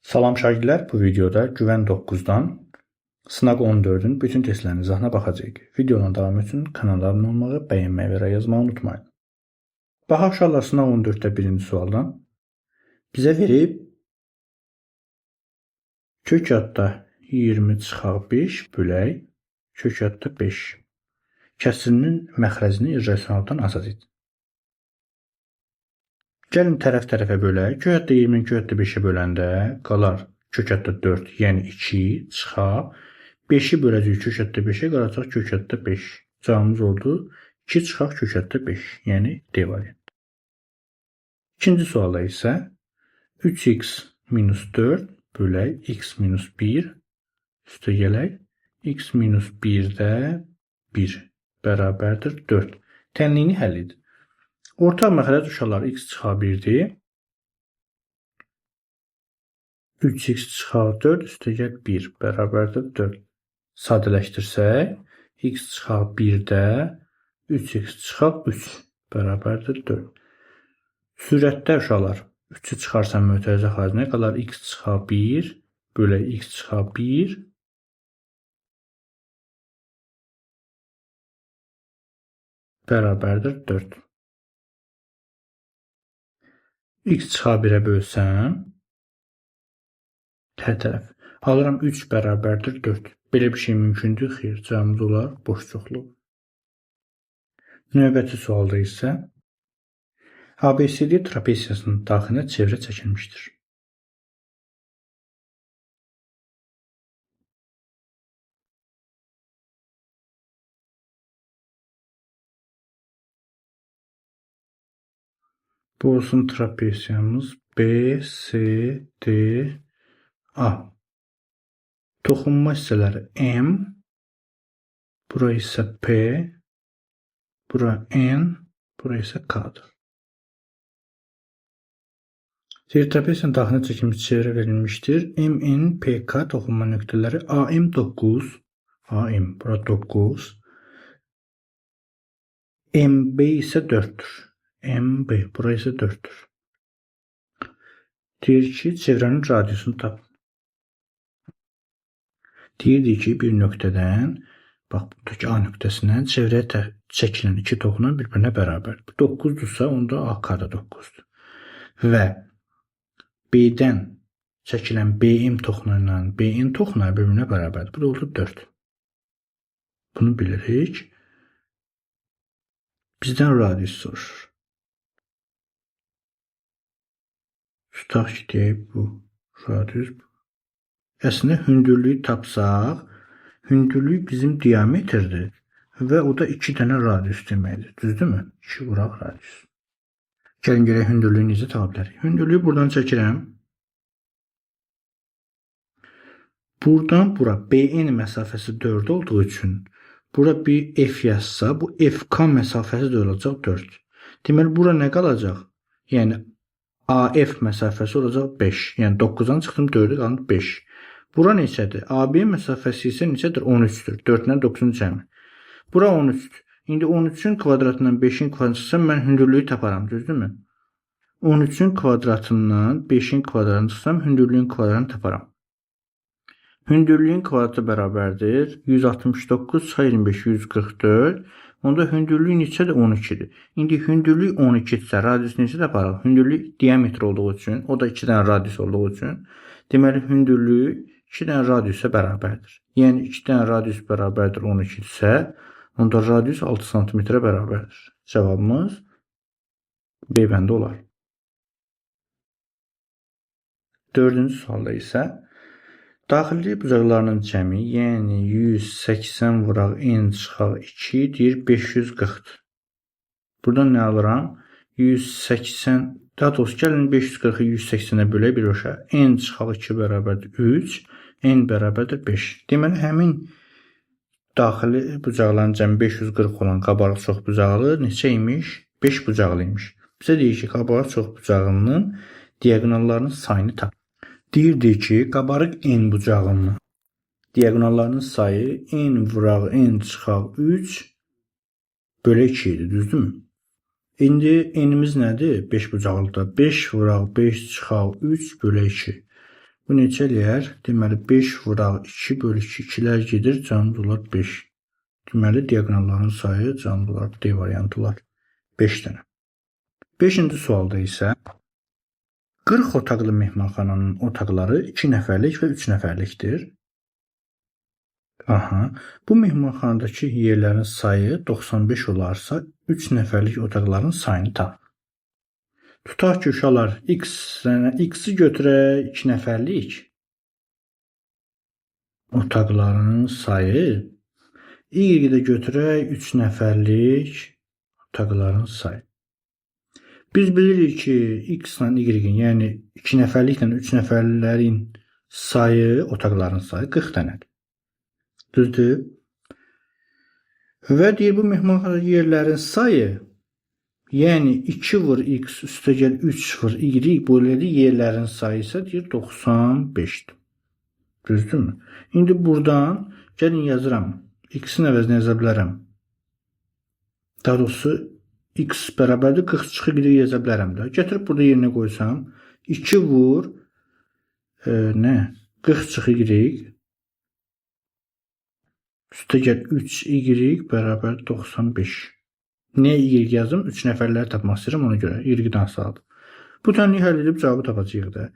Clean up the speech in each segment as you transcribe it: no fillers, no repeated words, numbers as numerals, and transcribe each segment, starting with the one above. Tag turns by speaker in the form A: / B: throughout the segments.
A: Salam şagirdlər, bu videoda Güvən 9-dan Sınaq 14-ün bütün testlərinin izahına baxacağıq. Videonun davamı üçün kanala abunə olmağı, bəyənməyi və yazmağı unutmayın. Baxaq uşaqlar, Sınaq 14-də birinci sualdan. Bizə verib kök adda 20 çıxaq 5 bölək kök adda 5. Kəsirinin məxrəcini irrasionaldan azad et. Gəlin tərəf-tərəfə bölək. Kök adda 20-ni kök adda 5-ə böləndə qalar kök adda 4, yəni 2 çıxaq. 5-i böləcəyik kök adda 5-ə, qalacaq kök adda 5. Cavabımız oldu 2 çıxaq kök adda 5, yəni D variantı. İkinci sualda isə 3x minus 4 bölək x minus 1 üstə gələk. X minus 1-də 1 bərabərdir 4. Tənliyini həll edin. Ortaq məxrəc uşaqlar x çıxaq 1-dir. 3x çıxaq 4 üstəgəl 1 bərabərdir 4. Sadələşdirsək, x çıxaq 1-də 3x çıxaq 3 bərabərdir 4. Sürətdə uşaqlar 3-ü çıxarsam mötərizə xaricinə qalar x çıxaq 1 bölək x çıxaq 1 bərabərdir 4. X çıxaq 1-ə bölsəm, hər tərəf alıram 3 bərabərdir 4. Belə bir şey mümkündür? Xeyr, cavabımız olar boş çoxluq. Növbəti sualda isə ABCD trapesiyasının daxilinə çevrə çəkilmişdir. Bu olsun trapesiyamız B, C, D, A. Toxunma hissələri M, bura isə P, bura N, bura isə K-dır. Deyir, trapesiyanın daxilinə çəkilmiş çevrə verilmişdir. M, N, P, K toxunma nöqtələri AM 9, AM bura 9, MB isə 4-dür. MB bura isə 4-dür. Deyir ki, çevrənin radiusunu tap. Deyirdi ki, bir nöqtədən, bax, buradakı A nöqtəsindən çevrəyə çəkilən iki toxunan bir-birinə bərabərdir. Bu 9-dursa, onda AK da 9-dur. Və B-dən çəkilən BM toxunan ilə BN toxunan bir-birinə bərabərdir. Bu da oldu 4. Bunu bilirik. Bizdən radius soruşur. Tutaq ki, deyək bu radius. Əslində, hündürlüyü tapsaq, hündürlük bizim diametrdir və o da 2 dənə radius deməkdir. Düzdürmü? 2 vuraq radius. Gəlin görək hündürlüyü necə tapa bilərik. Hündürlüyü buradan çəkirəm. Buradan bura BN məsafəsi 4 olduğu üçün bura bir F yazsa, bu FK məsafəsi də olacaq 4. Deməli, bura nə qalacaq? Yəni, AF məsafəsi olacaq 5. Yəni, 9-dan çıxdım, 4-ü qaldı 5. Bura neçədir? AB məsafəsi isə neçədir? 13-dür. 4 ilə 9-un cəmi. Bura 13-dür. İndi 13-ün kvadratından 5-in kvadratını çıxsam, mən hündürlüyü taparam, düzdürmü? 13-ün kvadratından 5-in kvadratını çıxsam, hündürlüyün kvadratını taparam. Hündürlüyün kvadratı bərabərdir. 169 çıxar 25, 144. Onda hündürlük neçədir? 12-dir. İndi hündürlük 12-dirsə, radius neçə taparıq? Hündürlük diametr olduğu üçün, o da 2 dənə radius olduğu üçün, deməli hündürlük 2 dənə radiusa bərabərdir. Yəni 2 dənə radius bərabərdir 12-dirsə, onda radius 6 sm-ə bərabərdir. Cavabımız B bəndi olar. Dördüncü sualda isə daxili bucaqlarının cəmi, yəni 180 vuraq n çıxaq 2 deyir 540-dır. Buradan nə alıram? 180, daha doğrusu gəlin 540-ı 180-ə bölək birbaşa. N çıxaq 2 bərabərdir 3, n bərabərdir 5. Deməli, həmin daxili bucaqların cəmi 540 olan qabarıq çoxbucaqlı neçə imiş? 5 bucaqlı imiş. Bizə deyir ki, qabarıq çoxbucağının diaqonallarının sayını tap. Deyirdi ki, qabarıq n bucağının diaqonallarının sayı n vuraq n çıxaq 3 bölü 2 idi, düzdürmü? İndi n'imiz nədir? 5 bucaqlıda. 5 vuraq 5 çıxaq 3 bölü 2. Bu neçə eləyər? Deməli, 5 vuraq 2 bölü 2, 2-lər gedir, cavabımız olar 5. Deməli, diaqonalların sayı cavabımız olar D variantı olar 5 dənə. 5-ci sualda isə 40 otaqlı mehmanxananın otaqları 2 nəfərlik və 3 nəfərlikdir. Aha, bu mehmanxanadakı yerlərin sayı 95 olarsa, 3 nəfərlik otaqların sayını tap. Tutaq ki, uşaqlar, x-i götürək 2 nəfərlik otaqların sayı, y-i də götürək 3 nəfərlik otaqların sayı. Biz bilirik ki, x ilə y-in, yəni 2 nəfərliklə 3 nəfərlərin sayı, otaqların sayı 40 dənədir. Düzdür? Və deyir, bu mehmanxanada yerlərin sayı, yəni 2 vur x üstəgəl 3 vur y belədir, yerlərin sayı isə deyir 95-dir. Düzdürmü? İndi buradan gəlin yazıram. X-in əvəzinə yaza bilərəm. Daha doğrusu x bərabərdir 40 çıxı y yaza bilərəm də. Gətirib burada yerinə qoysam 2 vur 40 çıxı y üstəgəl 3y bərabər 95. Niyə y yazım? 3 nəfərləri tapmaq istəyirəm ona görə. Y-dən asaldır. Bu tənliyi həll edib cavabı tapacağıq da.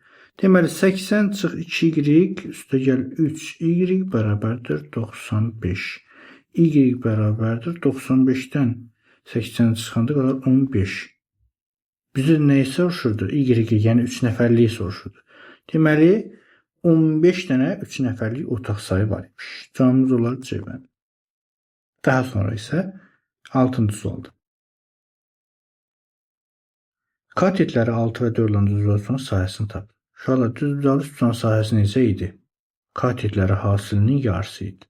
A: Deməli 80 çıx 2y üstəgəl 3y bərabərdir 95. Y bərabərdir 95-dən 80 çıxanda qalar 15. Bizə nəyi soruşurdu? Y, yəni 3 nəfərliyi soruşurdu. Deməli 15 dənə 3 nəfərlik otaq sayı var imiş. Cavabımız olar C bəndi. Daha sonra isə 6-cı sualdır. Katetləri 6 və 4 olan düzbucağın sahəsini tap. Uşaqlar, düzbucaqlı üçbucağın sahəsi necə idi? Katetləri hasilinin yarısı idi.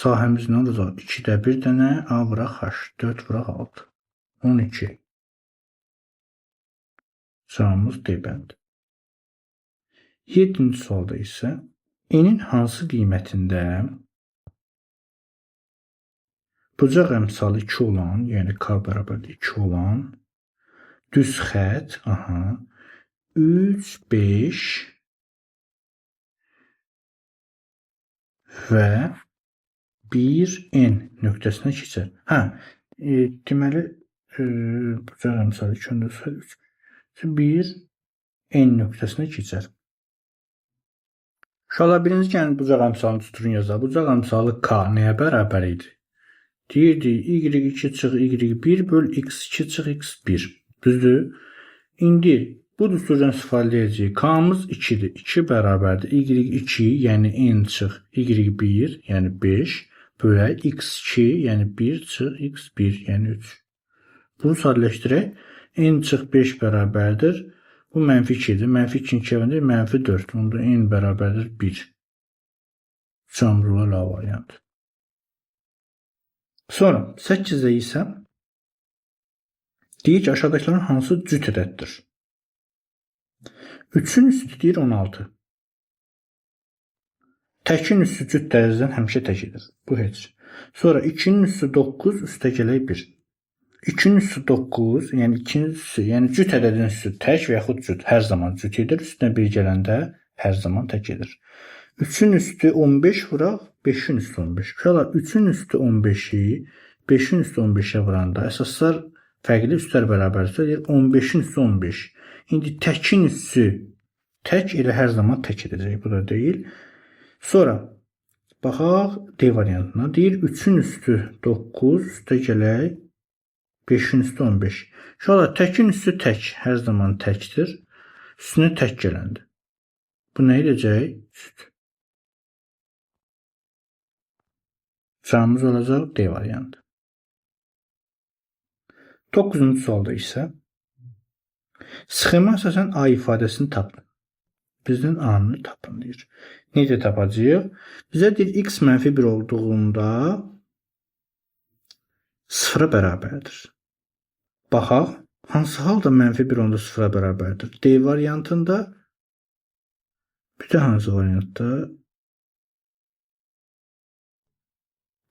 A: Sahəmiz nə olacaq? 2-də 1 dənə A vuraq H, 4 vuraq 6. 12. Cavabımız D bəndi. 7-ci sualda isə N-in hansı qiymətində bucaq əmsalı 2 olan, yəni K bərabərdir 2 olan düz xətt, aha, 3, 5 və 1 N nöqtəsinə keçər. Hə, deməli, bucaq əmsalı 2 olan düz xətt 3, 1 N nöqtəsinə keçər. Uşaqlar, birinci gəlin bucaq əmsalını tuturun yazaq. Bucaq əmsalı K nəyə bərabər idi? Deyirdi, y2 çıx y1 böl x2 çıx x1. Düzdür? İndi bu düsturdan istifadə edəcəyik. K-mız 2-dir. 2 bərabərdir. Y2, yəni n çıx y1, yəni 5 bölək x2, yəni 1 çıx x1, yəni 3. Bunu sadələşdirək. N çıx 5 bərabərdir. Bu mənfi 2-dir. Mənfi 2-nin 2 əvəzində mənfi 4. Onda n bərabərdir 1. Cavabımız olar A variantı. Sonra 8-də isə deyir ki, aşağıdakıların hansı cüt ədəddir? 3-ün üstü deyir 16. Təkin üstü cüt dərəcədən həmişə tək edir. Bu heç. Sonra 2-nin üstü 9, üstə gələk 1. 2-nin üstü 9, yəni 2-nin üstü, yəni cüt ədədin üstü tək və yaxud cüt hər zaman cüt edir. Üstünə 1 gələndə hər zaman tək edir. 3-ün üstü 15 vuraq, 5-in üstü 15. Uşaqlar, 3-ün üstü 15-i 5-in üstü 15-ə vuranda əsaslar fərqli, üstlər bərabərdirsə, deyir 15-in üstü 15. İndi təkin üstü tək elə hər zaman tək edəcək. Bu da deyil. Sonra baxaq D variantına. Deyir 3-ün üstü 9, üstə gələk 5-in üstü 15. Uşaqlar, təkin üstü tək, hər zaman təkdir. Üstünə tək gələndir. Bu nə edəcək? Cüt. Cavabımız olacaq D variantı. 9-cu sualda isə sxema əsasən A ifadəsini tapın. Bizdən A-nı tapın deyir. Necə tapacağıq? Bizə deyir x mənfi 1 olduğunda 0-a bərabərdir. Baxaq, hansı halda mənfi 1 onda 0-a bərabərdir? D variantında, bir də hansı variantda?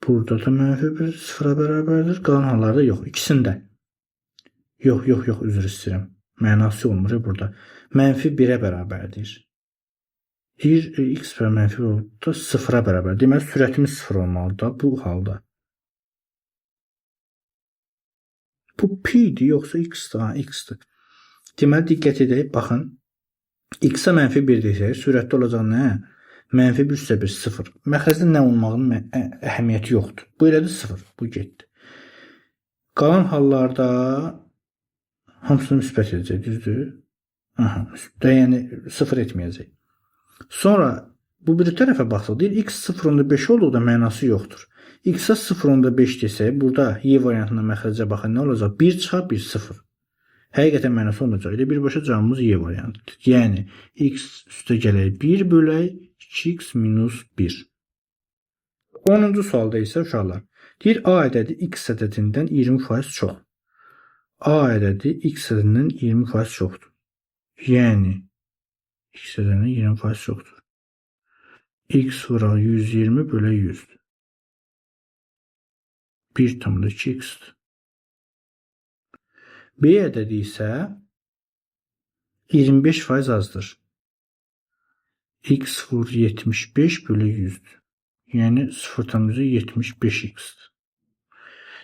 A: Burada da mənfi 1 0-a bərabərdir. Qalan hallarda yox, ikisində. Yox, yox, yox, üzr istəyirəm. Mənası olmur burada. Mənfi 1-ə bərabərdir. X bərabər mənfi 1 olduqda 0-a bərabər. Deməli, sürətimiz 0 olmalıdır da bu halda. Bu pi idi, yoxsa x-dir? Ha, x-dir. Deməli, diqqət edək, baxın. X-a mənfi 1 desək, sürətdə olacaq nə? Mənfi 1 üstə 1, 0. Məxrəcdə nə olmağının əhəmiyyəti yoxdur. Bu elədir 0. Bu getdi. Qalan hallarda hamısını müsbət edəcək, düzdür? Aha, müsbət, yəni 0 etməyəcək. Sonra bu biri tərəfə baxsaq, deyir x 0,5 olduqda mənası yoxdur. X-a 0,5 desək, burada Y variantında məxrəcə baxın nə olacaq? 1 çıxar, 1 0. Həqiqətən mənası olmayacaq. Elə birbaşa cavabımız Y variantıdır. Yəni x üstə gələk 1 bölək 2x minus 1. 10-cu sualda isə uşaqlar, deyir A ədədi x ədədindən 20% çox. A ədədi x ədədindən 20% çoxdur. Yəni x ədədindən 20% çoxdur. X vuraq 120 bölək 100-dür. 1,2x-dir. B ədədi isə 25% azdır. X vur 75 bölü 100-dür. Yəni 0,75x-dir.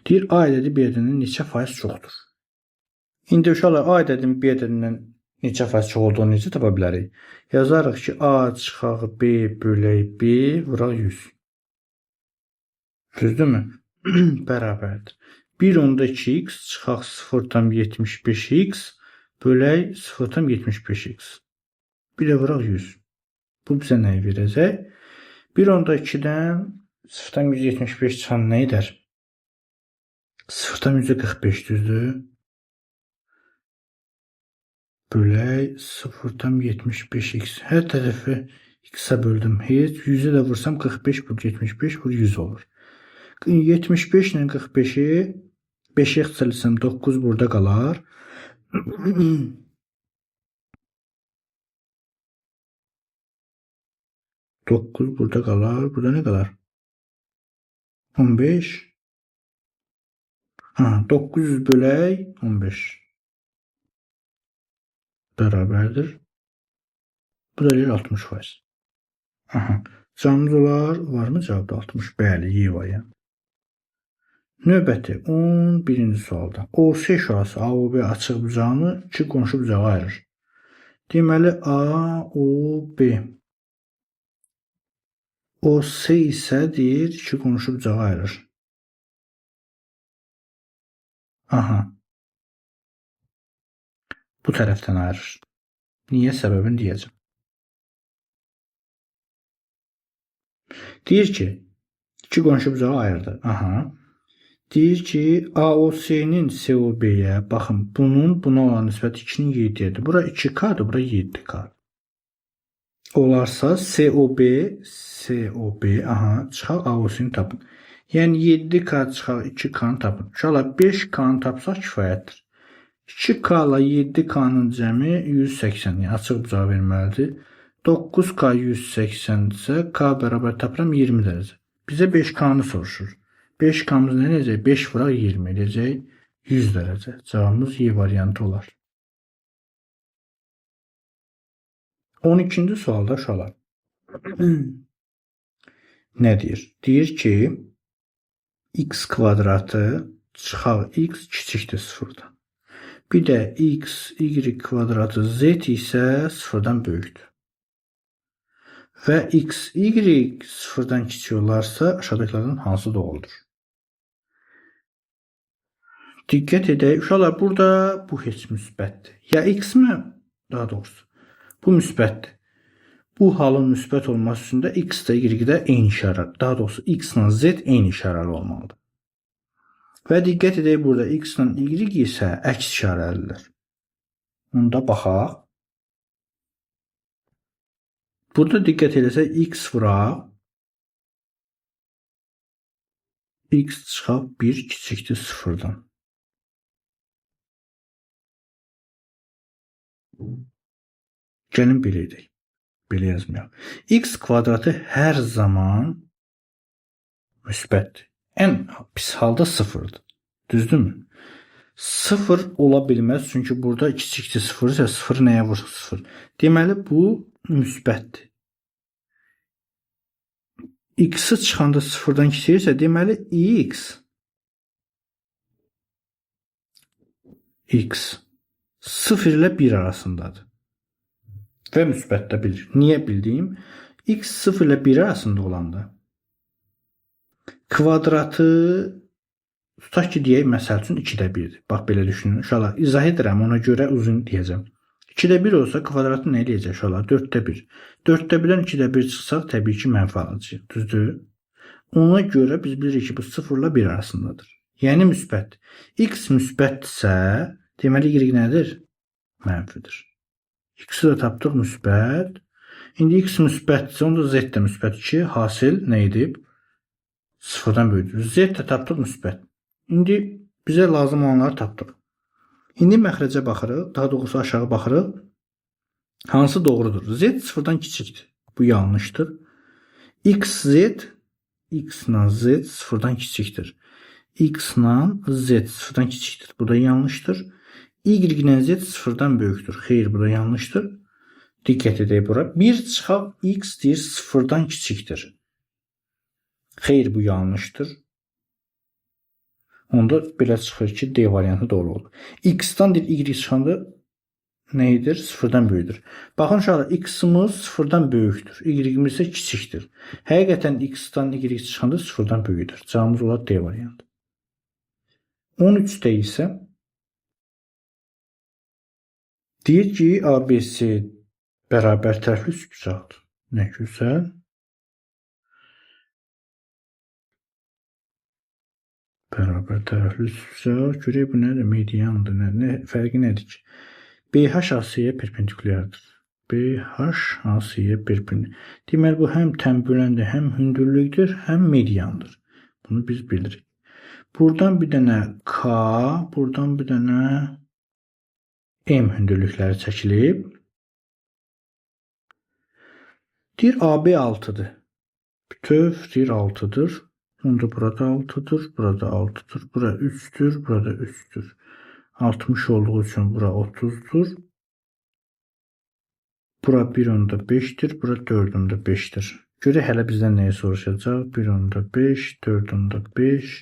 A: Deyir A ədədi B ədədindən neçə faiz çoxdur? İndi uşaqlar A ədədinin B ədədindən neçə faiz çox olduğunu necə tapa bilərik? Yazarıq ki, A çıxaq B bölək B vuraq 100. Düzdürmü? Bərabərdir. 1,2x çıxaq 0,75x bölək 0,75x. Bir də vuraq 100. Bu bizə nəyi verəcək? 1,2-dən 0,175 çıxan nə edər? 0,45 düzdür? Bölək 0,75x. Hər tərəfi x-ə böldüm. Heç 100-ə də vursam 45 vur 75 vur 100 olur. 75 ilə 45-i 5-ə ixtisar etsəm 9 burada qalar. 9 burada qalar. Burada nə qalar? 15. Ha, 900 bölək 15. Bərabərdir. Bu da eləyir 60%. Aha. Cavabımız olar. Varmı cavabda 60? Bəli, Y variantı. Növbəti 11-ci sualda. OC şüası AOB açıq bucağını iki qonşu bucağa ayırır. Deməli AOB. OC isə deyir iki qonşu bucağa ayırır. Aha. Bu tərəfdən ayırır. Niyə? Səbəbini deyəcəm. Deyir ki, iki qonşu bucağı ayırdı. Aha. Deyir ki, AOC-nin COB-yə, baxın, bunun buna olan nisbəti 2-nin 7-dir. Bura 2K-dır, bura 7K. Olarsa COB, aha, çıxaq AOC-ni tapın. Yəni 7K çıxaq 2K-nı tapın. Uşaqlar 5K-nı tapsaq kifayətdir. 2K ilə 7K-nın cəmi 180, yəni açıq bucağı verməlidir. 9K 180 isə K bərabər tapıram 20 dərəcə. Bizə 5K-nı soruşur. 5K-mız nə eləyəcək? 5 vuraq 20 eləyəcək 100 dərəcə. Cavabımız Y variantı olar. 12-ci sualda uşaqlar nə deyir? Deyir ki, x kvadratı çıxaq x kiçikdir sıfırdan. Bir də x, y kvadratı z isə sıfırdan böyükdür. Və x, y sıfırdan kiçik olarsa aşağıdakılardan hansı doğrudur? Diqqət edək. Uşaqlar, burada bu heç müsbətdir. Ya x mi? Daha doğrusu. Bu müsbətdir. Bu halın müsbət olması üçün də x də y də eyni işarə. Daha doğrusu x ilə z eyni işarəli olmalıdır. Və diqqət edək, burada x ilə y isə əks işarəlidir. Onda baxaq. Burada diqqət eləsək x vuraq. X çıxaq 1 kiçikdir sıfırdan. Gəlin belə edək. Belə yazmayaq. X kvadratı hər zaman müsbətdir. Ən pis halda sıfırdır. Düzdürmü? Sıfır ola bilməz. Çünki burada kiçikdir sıfır isə sıfır nəyə vursa sıfır. Deməli bu müsbətdir. X-i çıxanda sıfırdan kiçikdirsə, deməli x 0 ilə 1 arasındadır. Və müsbət də bilir. Niyə bildiyim? X 0 ilə 1 arasında olanda kvadratı tutaq ki, deyək, məsəl üçün 2-də 1-dir. Bax, belə düşünün. Uşaqlar, izah edirəm, ona görə uzun deyəcəm. 2-də 1 olsa kvadratı nə eləyəcək uşaqlar? 4-də 1. 4-də 1-dən 2-də 1 çıxsaq, təbii ki, mənfi alacağıq. Düzdür? Ona görə biz bilirik ki, bu 0 ilə 1 arasındadır. Yəni müsbət. X müsbətdirsə, deməli Y nədir? Mənfidir. X-i də tapdıq müsbət. İndi X müsbətdirsə, onda Z də müsbət 2. Hasil nə edib? Sıfırdan böyükdür. Z də tapdıq müsbət. İndi bizə lazım olanları tapdıq. İndi məxrəcə baxırıq, daha doğrusu aşağı baxırıq. Hansı doğrudur? Z sıfırdan kiçikdir. Bu yanlışdır. X, Z, X ilə Z sıfırdan kiçikdir. X ilə Z sıfırdan kiçikdir. Bu da yanlışdır. Y ilə Z sıfırdan böyükdür. Xeyr, bu da yanlışdır. Diqqət edək bura. 1 çıxaq X deyir sıfırdan kiçikdir. Xeyr, bu yanlışdır. Onda belə çıxır ki, D variantı doğru olur. X-dan deyir Y çıxanda nə edir? Sıfırdan böyükdür. Baxın uşaqlar, X-imiz sıfırdan böyükdür. Y-imiz isə kiçikdir. Həqiqətən X-dan Y çıxanda sıfırdan böyükdür. Cavabımız olar D variantı. 13-də isə deyir ki, ABC bərabər tərəfli üçbucaqdır. Nə gözəl. Bərabər tərəfli üçbucaq. Görək bu nədir? Mediandır. Nə fərqi nədir ki? BH AC-yə perpendikulyardır. BH AC-yə perpendikulyardır. Deməli, bu həm tənbüləndir, həm hündürlükdür, həm mediandır. Bunu biz bilirik. Buradan bir dənə K, buradan bir dənə M hündürlükləri çəkilib. Deyir AB 6-dır. Bütöv deyir 6-dır. Onda burada 6-dır, burada 6-dır, bura 3-dür, burada 3-dür. 60 olduğu üçün bura 30-dur. Bura 1.5-dir, bura 4.5-dir. Görək hələ bizdən nəyi soruşacaq? 1.5, 4.5.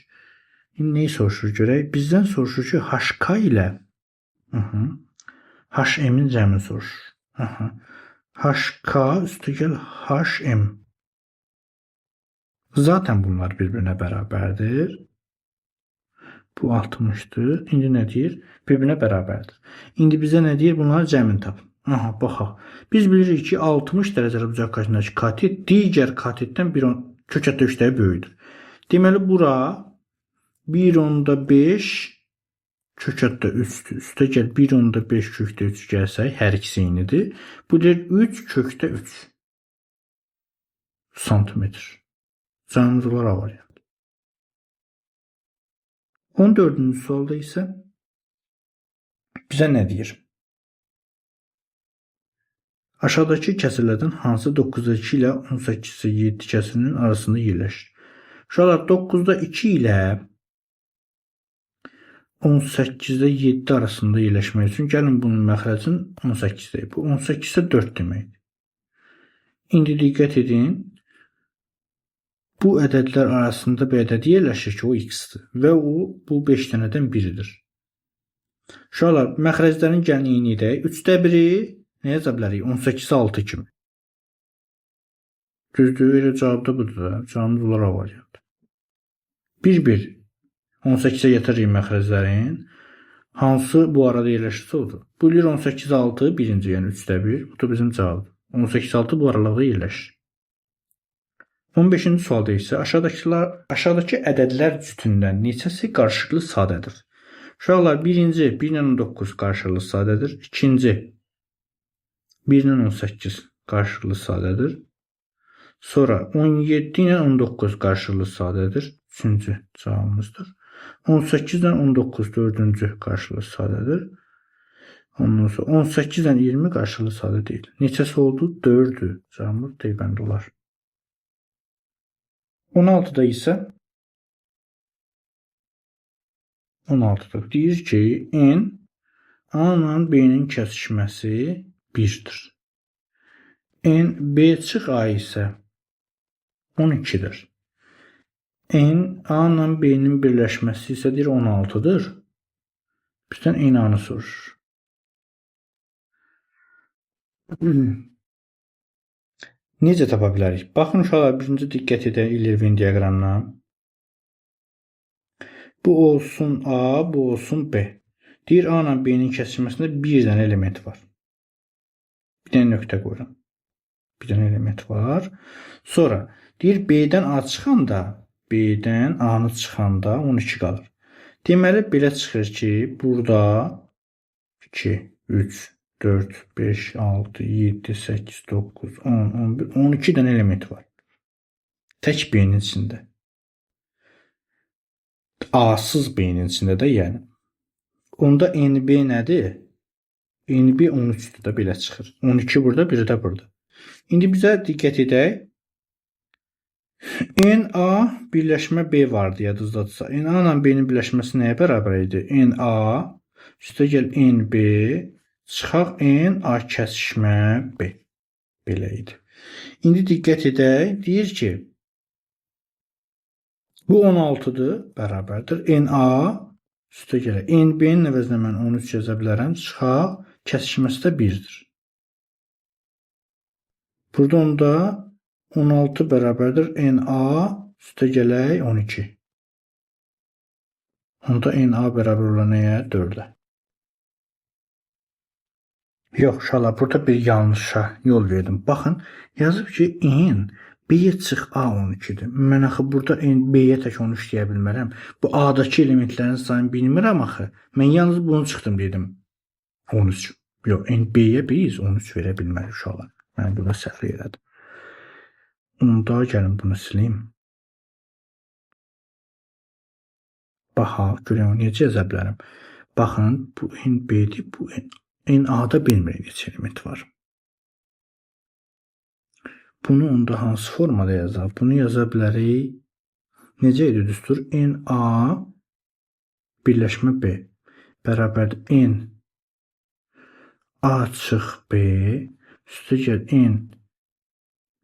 A: İndi nəyi soruşur görək? Bizdən soruşur ki, HK ilə HM-in cəmini soruşur. HK üstəgəl HM. Zaten bunlar birbirine bərabərdir. Bu 60-dır. İndi nə deyir? Bir-birinə bərabərdir. İndi bizə nə deyir? Bunların cəmini tapın. Aha, baxaq. Biz bilirik ki, 60 dərəcəli bucaq qarşısındakı katet digər katetdən kök ətdə 3 dəfə böyükdür. Deməli, bura 1.5 kök ətdə 3-dür. Üstəgəl 1.5 kökdə 3 gəlsək, hər ikisi eynidir. Bu deyir 3 kökdə 3 santimetr. Cavabımız olar A variantı. 14-cü sualda isə bizə nə deyir? Aşağıdakı kəsirlərdən hansı 9-da 2 ilə 18-də 7 kəsirinin arasında yerləşir? Uşaqlar, 9-da 2 ilə 18-də 7 arasında yerləşmək üçün gəlin bunun məxrəcini 18-də. Bu 18-də 4 deməkdir. İndi diqqət edin. Bu ədədlər arasında bir ədəd yerləşir ki, o x-dir və o bu 5 dənədən biridir. Uşaqlar, məxrəclərin gəlin eyni edək. 3-də 1-i nə yaza bilərik? 18-ə 6 kimi. Düzdür, elə cavab da budur da. Cavabımız olar A variantı. 1-1. 18-ə yetirik məxrəclərin. Hansı bu arada yerləşirsə odur. Bu eləyir 18-ə 6, birinci, yəni 3-də 1. Bu da bizim cavabdır. 18-ə 6 bu aralıqda yerləşir. 15-ci sualda isə aşağıdakı ədədlər cütündən neçəsi qarşılıqlı sadədir? Uşaqlar, birinci 1 ilə 19 qarşılıqlı sadədir. İkinci 1 ilə 18 qarşılıqlı sadədir. Sonra 17 ilə 19 qarşılıqlı sadədir. Üçüncü cavabımızdır. 18 ilə 19 dördüncü qarşılıqlı sadədir. Ondan sonra 18 ilə 20 qarşılıqlı sadə deyil. Neçəsi oldu? 4-ü. Cavabımız D bəndi olar. 16-da isə 16-da deyir ki, N A ilə B-nin kəsişməsi 1-dir. N B çıx A isə 12-dir. N, A ilə B-nin birləşməsi isə deyir 16-dır. Bizdən N-A-nı soruşur. Necə tapa bilərik? Baxın uşaqlar, birinci diqqət edək Euler-Venn diaqramına. Bu olsun A, bu olsun B. Deyir A ilə B-nin kəsişməsində bir dənə element var. Bir dənə nöqtə qoyuram. Bir dənə element var. Sonra deyir B-dən A çıxanda, B-dən A-nı çıxanda 12 qalır. Deməli belə çıxır ki, burada 2, 3, 4, 5, 6, 7, 8, 9, 10, 11, 12 dənə element var. Tək B-nin içində. A-sız B-nin içində də yəni. Onda NB nədir? NB 13-dür də belə çıxır. 12 burada, biri də burada. İndi bizə diqqət edək. NA birləşmə B vardı yadınızdadırsa. NA ilə B-nin birləşməsi nəyə bərabər idi? NA üstəgəl NB çıxaq NA kəsişmə B. Belə idi. İndi diqqət edək. Deyir ki, bu 16-dır, bərabərdir. NA üstəgəl NB-nin əvəzinə mən 13 yaza bilərəm. Çıxaq kəsişməsi də 1-dir. Burada onda 16 bərabərdir NA üstəgələk 12. Onda NA bərabər olar nəyə? 4-ə. Yox, uşaqlar, burada bir yanlışa yol verdim. Baxın, yazıb ki, N B-yə çıx A 12-dir. Mən axı burada N B-yə tək 13 deyə bilmərəm. Bu A-dakı elementlərin sayını bilmirəm axı. Mən yalnız bunu çıxdım dedim. 13. Yox, N B-yə biz 13 verə bilmərik uşaqlar. Mən burada səhv elədim. Onda gəlin bunu silim. Baxaq, görək onu necə yaza bilərəm. Baxın, bu N B-dir, bu N A-da bilmirik neçə element var. Bunu onda hansı formada yazaq? Bunu yaza bilərik. Necə idi düstur? N A birləşmə B bərabərdir N A çıx B üstəgəl N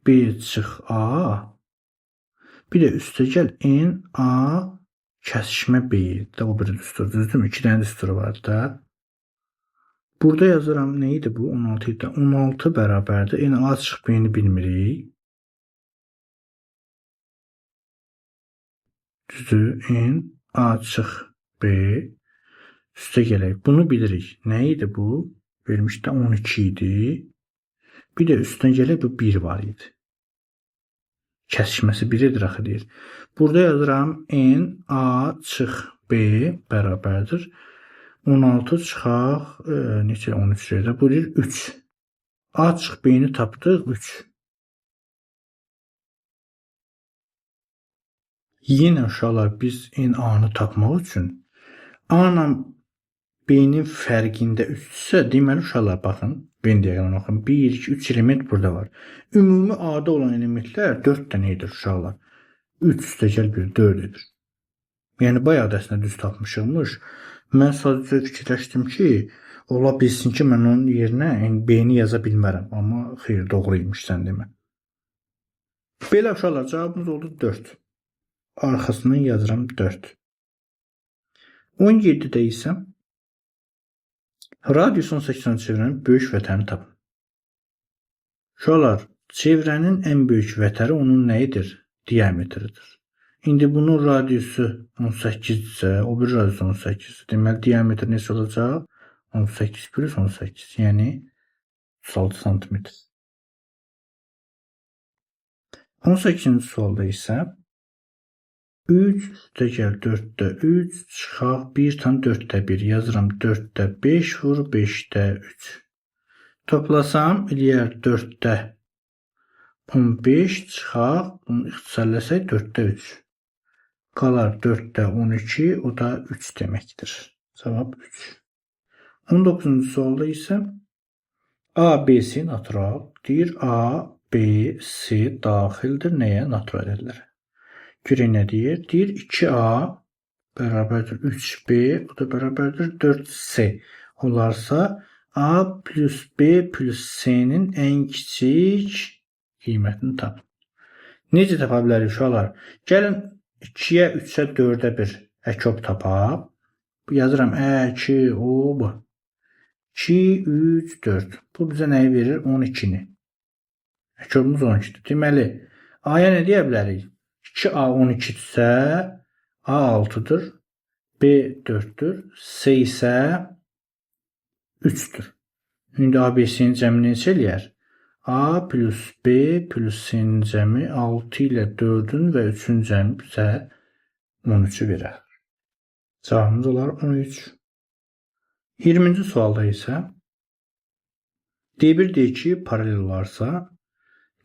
A: B çıx A bir də üstəgəl N A kəsişmə B də o biri düstur, düzdürmü? 2 dənə düsturu var da. Burada yazıram, nə idi bu? 16 idi. 16 bərabərdir. N A çıx B-ni bilmirik. Düzdür? N A çıx B üstə gələk. Bunu bilirik. Nə idi bu? Vermişdə 12 idi. Bir də üstünə gələk, bu 1 var idi. Kəsişməsi 1-dir axı deyir. Burada yazıram N A çıx B bərabərdir. 16 çıxaq, neçə 13 yerdə? Bu deyir 3. A çıx B-ni tapdıq 3. Yenə uşaqlar biz N A-nı tapmaq üçün A ilə B-nin fərqində 3-dürsə, deməli uşaqlar baxın, Venn diaqramına baxın. 1, 2, 3 element burada var. Ümumi A-da olan elementlər 4 dənə edir uşaqlar. 3 üstəgəl 1, 4 edir. Yəni bayağı da əslində düz tapmışıqmış. Mən sadəcə fikirləşdim ki, ola bilsin ki, mən onun yerinə B-ni yaza bilmərəm. Amma xeyr, doğru imiş sən demə. Belə uşaqlar, cavabımız oldu 4. Arxasından yazıram 4. 17-də isə radius 18 olan çevrənin böyük vətərini tapın. Uşaqlar, çevrənin ən böyük vətəri onun nəyidir? Diametridir. İndi bunun radiusu 18-dirsə, o bir radiusu 18-dir. Deməli, diametr necə olacaq? 18 plus 18, yəni 36 santimetr. 18-ci sualda isə 3 üstəgəl 4-də 3 çıxaq 1,4-də 1 yazıram 4-də 5 vur 5-də 3. Toplasam eləyər 4-də 15 çıxaq, bunu ixtisarlasaq 4-də 3. Qalar 4-də 12, o da 3 deməkdir. Cavab 3. 19-cu sualda isə A, B, C natural. Deyir A, B, C daxildir nəyə? Natural ədədlərə. Görək nə deyir? Deyir 2A bərabərdir 3B, o da bərabərdir 4C. Olarsa A plus B plus C-nin ən kiçik qiymətini tapın. Necə tapa bilərik uşaqlar? Gəlin 2-yə, 3-ə, 4-ə bir əkob tapaq. Yazıram Ə, 2, O, B. 2, 3, 4. Bu bizə nəyi verir? 12-ni. Əkobumuz 12-dir. Deməli, A-ya nə deyə bilərik? 2A 12-dirsə, A 6-dır, B 4-dür, C isə 3-dür. İndi A, B, C-nin cəmi neçə eləyər? A plus B plus C-nin cəmi 6 ilə 4-ün və 3-ün cəmi bizə 13-ü verər. Cavabımız olar 13. 20-ci sualda isə D1, D2 paralel olarsa,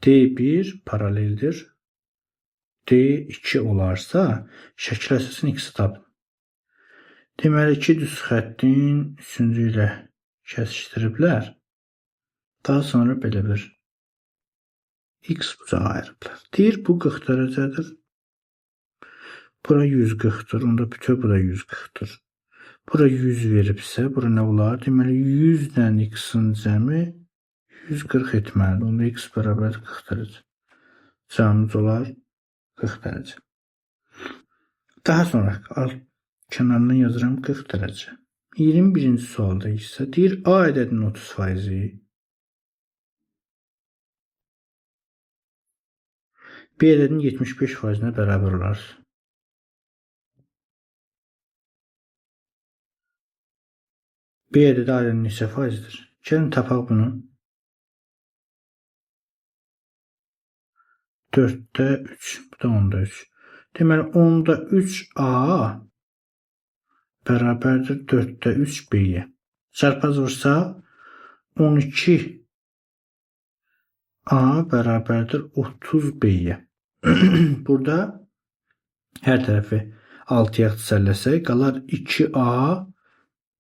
A: D1 paraleldir. D2 olarsa, şəkil əsasını x-i tapın. Deməli, iki düz xəttin üçüncü ilə kəsişdiriblər. Daha sonra belə bir x bucağı ayırıblar. Deyir, bu 40 dərəcədir. Bura 140-dır. Onda bütöv bura 140-dır. Bura 100 veribsə, bura nə olar? Deməli, 100 ilə x-in cəmi 140 etməlidir. Onda x bərabər 40 dərəcə. Cavabımız olar 40 dərəcə. Daha sonra alt kənarından yazıram 40 dərəcə. 21-ci sualda isə deyir A ədədinin 30%-i B ədədinin 75%-nə bərabər olar. B ədədi A ədədinin neçə faizidir? Gəlin tapaq bunu. 4-də 3, bu da 10-da 3. Deməli, 10-da 3 A bərabərdir 4-də 3 B-yə. Çarpaz vursaq, 12 A bərabərdir 30 B-yə. Burada hər tərəfi 6-ya ixtisarləsək, qalar 2A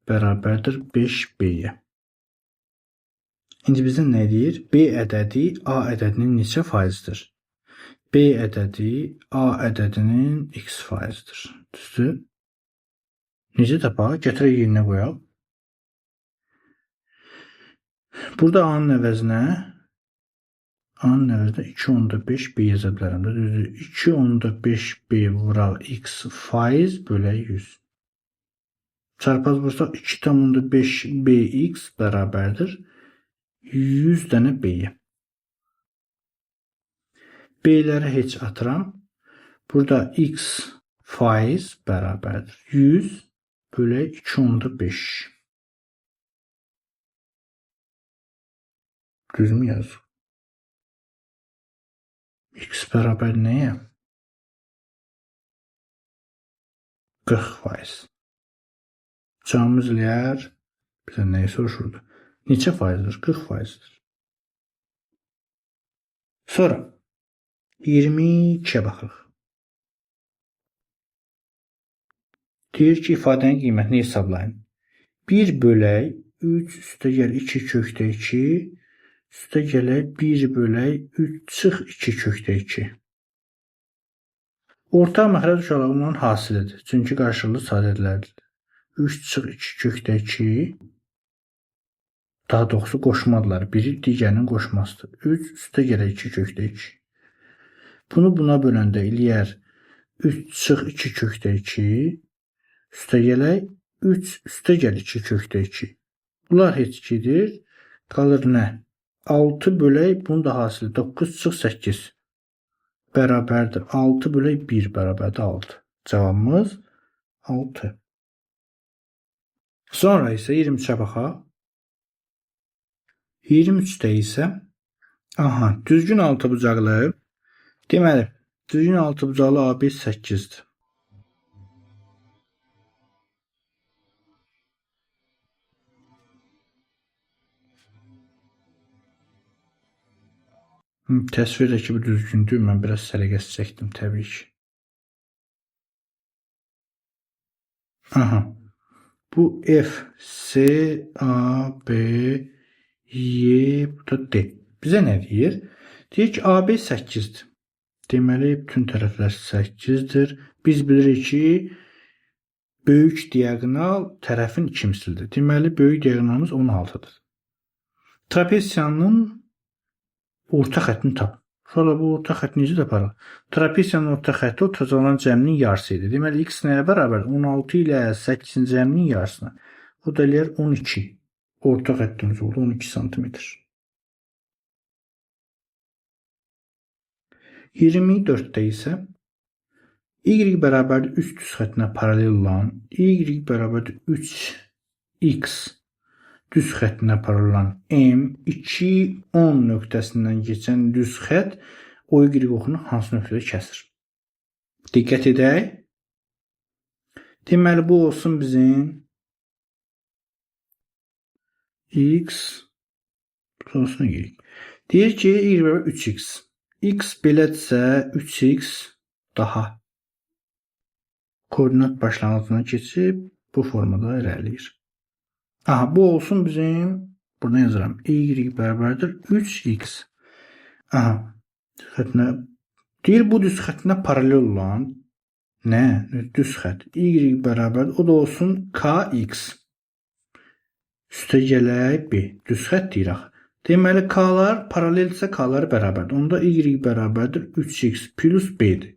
A: bərabərdir 5B-yə. İndi bizə nə deyir? B ədədi A ədədinin neçə faizidir? B ədədi A ədədinin x faizidir. Düzdür? Necə tapaq? Gətirək yerinə qoyaq. Burada A-nın əvəzinə 2.5 B yaza bilərəm də. Düzdür? 2.5 B vuraq x faiz bölək 100. Çarpaz vursaq 2.5 BX bərabərdir 100 dənə B-yə. B-ləri heç atıram. Burada x faiz bərabərdir 100 bölək 2.5. Düzmü yazdıq? X bərabər nəyə? 40%. Cavabımız eləyər. Bizə nəyi soruşurdu? Neçə faizdir? 40%-dir. Sonra 22-yə baxırıq. Deyir ki, ifadənin qiymətini hesablayın. 1 bölək 3 üstə gəl 2 kökdə 2 üstə gələk 1 bölək 3 çıx 2 kökdə 2. Ortaq məxrəc uşaqlar bunların hasilidir. Çünki qarşılıqlı sadələrdir. 3 çıx 2 kökdə 2 daha doğrusu qoşmadılar. Biri digərinin qoşmasıdır. 3 üstə gələk 2 kökdə 2. Bunu buna böləndə eləyər 3 çıx 2 kökdə 2 üstə gələk 3 üstə gəl 2 kökdə 2. Bunlar heç gedir. Qalır nə? 6 bölək bunun da hasili 9 çıx 8 bərabərdir. 6 bölək 1 bərabərdir 6. Cavabımız 6. Sonra isə 23-ə baxaq. 23-də isə aha, düzgün altıbucaqlı. Deməli, düzgün altıbucaqlı AB 8-dir. Təsvirdəki bu düzgündür. Mən biraz səliqəsiz çəkdim təbii ki. Aha. Bu F, C, A, B, Y, bu da D. Bizə nə deyir? Deyir ki, AB 8-dir. Deməli, bütün tərəflər 8-dir. Biz bilirik ki, böyük diaqonal tərəfin iki mislidir. Deməli, böyük diaqonalımız 16-dır. Trapesiyanın orta xəttini tap. Uşaqlar, bu orta xətt necə də paralel? Trapesiyanın orta xətti oturacaqların cəminin yarısı idi. Deməli, x nəyə bərabərdir? 16 ilə 8-in cəminin yarısına. O da eləyər 12. Orta xəttimiz oldu 12 sm. 24-də isə y bərabərdir 3 düz xəttinə paralel olan, y bərabərdir 3x düz xəttinə paralel olan M 2, 10 nöqtəsindən keçən düz xətt o y oxunu hansı nöqtədə kəsir? Diqqət edək. Deməli, bu olsun bizim x, olsun y. Deyir ki, y bərabər 3x. X belədirsə 3x daha koordinat başlanğıcına keçib bu formada irəliləyir. Aha, bu olsun bizim, buradan yazıram, y bərabərdir 3x. Aha, xəttinə, deyir bu düz xəttinə paralel olan nə? Düz xətt. Y bərabərdir, o da olsun kx. Üstə gələk b. Düz xətt deyir axı. Deməli, k-lar paraleldirsə k-lar bərabərdir. Onda y bərabərdir 3x plus b-dir.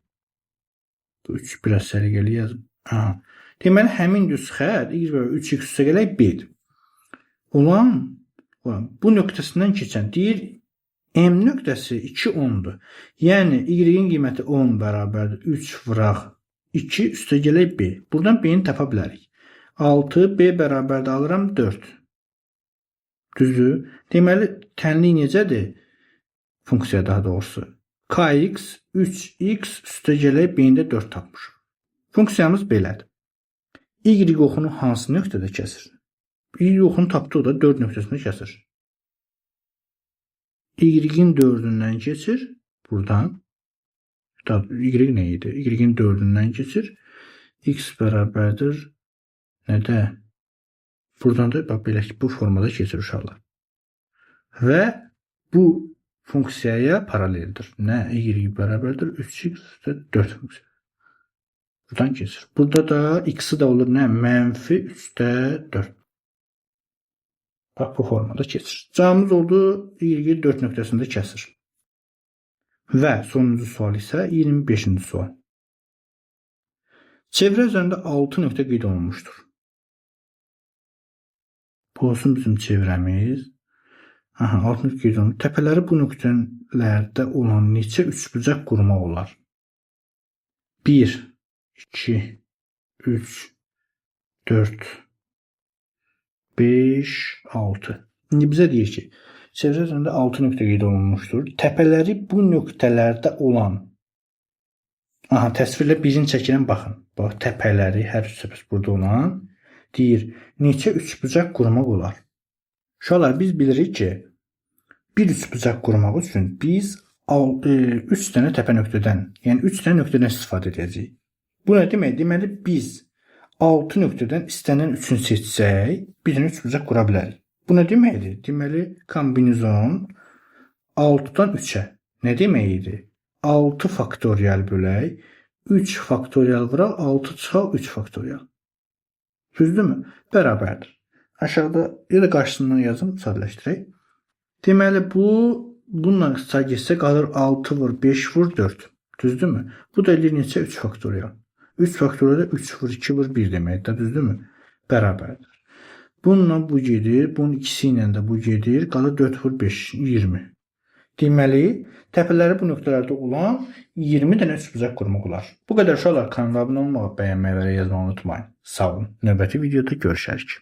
A: Bu 3 biraz səliqəli yazım. Aha. Deməli, həmin düz xətt y bərabər 3x üstə gələk b-dir. Olan bu nöqtəsindən keçən deyir M nöqtəsi 2, 10-dur. Yəni, y-in qiyməti 10 bərabərdir 3 vuraq 2 üstə gələk b. Buradan b-ni tapa bilərik. 6, b bərabərdir alıram 4. Düzdür? Deməli, tənlik necədir? Funksiya daha doğrusu. Kx, 3x üstə gələk b-ni də 4 tapmışıq. Funksiyamız belədir. Y oxunu hansı nöqtədə kəsir? Y oxunu tapdıqda da 4 nöqtəsində kəsir. Y-in 4-ündən keçir. Buradan. Y nə idi? Y-in 4-ündən keçir. X bərabərdir. Nədə? Buradan da bax, belə ki, bu formada keçir uşaqlar. Və bu funksiyaya paraleldir. Nə? Y bərabərdir 3x üstə 4 funksiya. Buradan keçir. Burada da x-i də olur nə? Mənfi 3-də 4. Bax, bu formada keçir. Cavabımız oldu y 4 nöqtəsində kəsir. Və sonuncu sual isə 25-ci sual. Çevrə üzərində 6 nöqtə qeyd olunmuşdur. Bu olsun bizim çevrəmiz. Aha, 6 nöqtə qeyd olunmuş. Təpələri bu nöqtələrdə olan neçə üçbucaq qurmaq olar? 1, 2, 3, 4, 5, 6. İndi bizə deyir ki, çevrə üzərində 6 nöqtə qeyd olunmuşdur. Təpələri bu nöqtələrdə olan, aha, təsvirlə birini çəkirəm, baxın. Bax, təpələri, hər üç təpəsi burada olan, deyir, neçə üçbucaq qurmaq olar? Uşaqlar, biz bilirik ki, bir üçbucaq qurmaq üçün biz 3 dənə təpə nöqtədən, yəni 3 dənə nöqtədən istifadə edəcəyik. Bu nə demək? Deməli, biz 6 nöqtədən istənilən 3-ünü seçsək, bir dənə üçbucaq qura bilərik. Bu nə deməkdir? Deməli, kombinizon 6-dan 3-ə nə demək idi? 6 faktorial bölək, 3 faktorial vuraq, 6 çıxaq 3 faktorial. Düzdürmü? Bərabərdir. Aşağıda ya da qarşısından yazım, sadələşdirək. Deməli, bu bununla qısa getsə qalır 6 vur 5 vur 4. Düzdürmü? Bu da eləyir neçə? 3 faktorial. 3 faktorial da 3 vur 2 vur 1 deməkdir. Düzdürmü? Bərabərdir. Bununla bu gedir. Bunun ikisi ilə də bu gedir. Qalır 4 vur 5, 20. Deməli, təpələri bu nöqtələrdə olan 20 dənə üçbucaq qurmaq olar. Bu qədər uşaqlar, kanala abunə olmağı, bəyənməyi və yazmağı unutmayın. Sağ olun. Növbəti videoda görüşərik.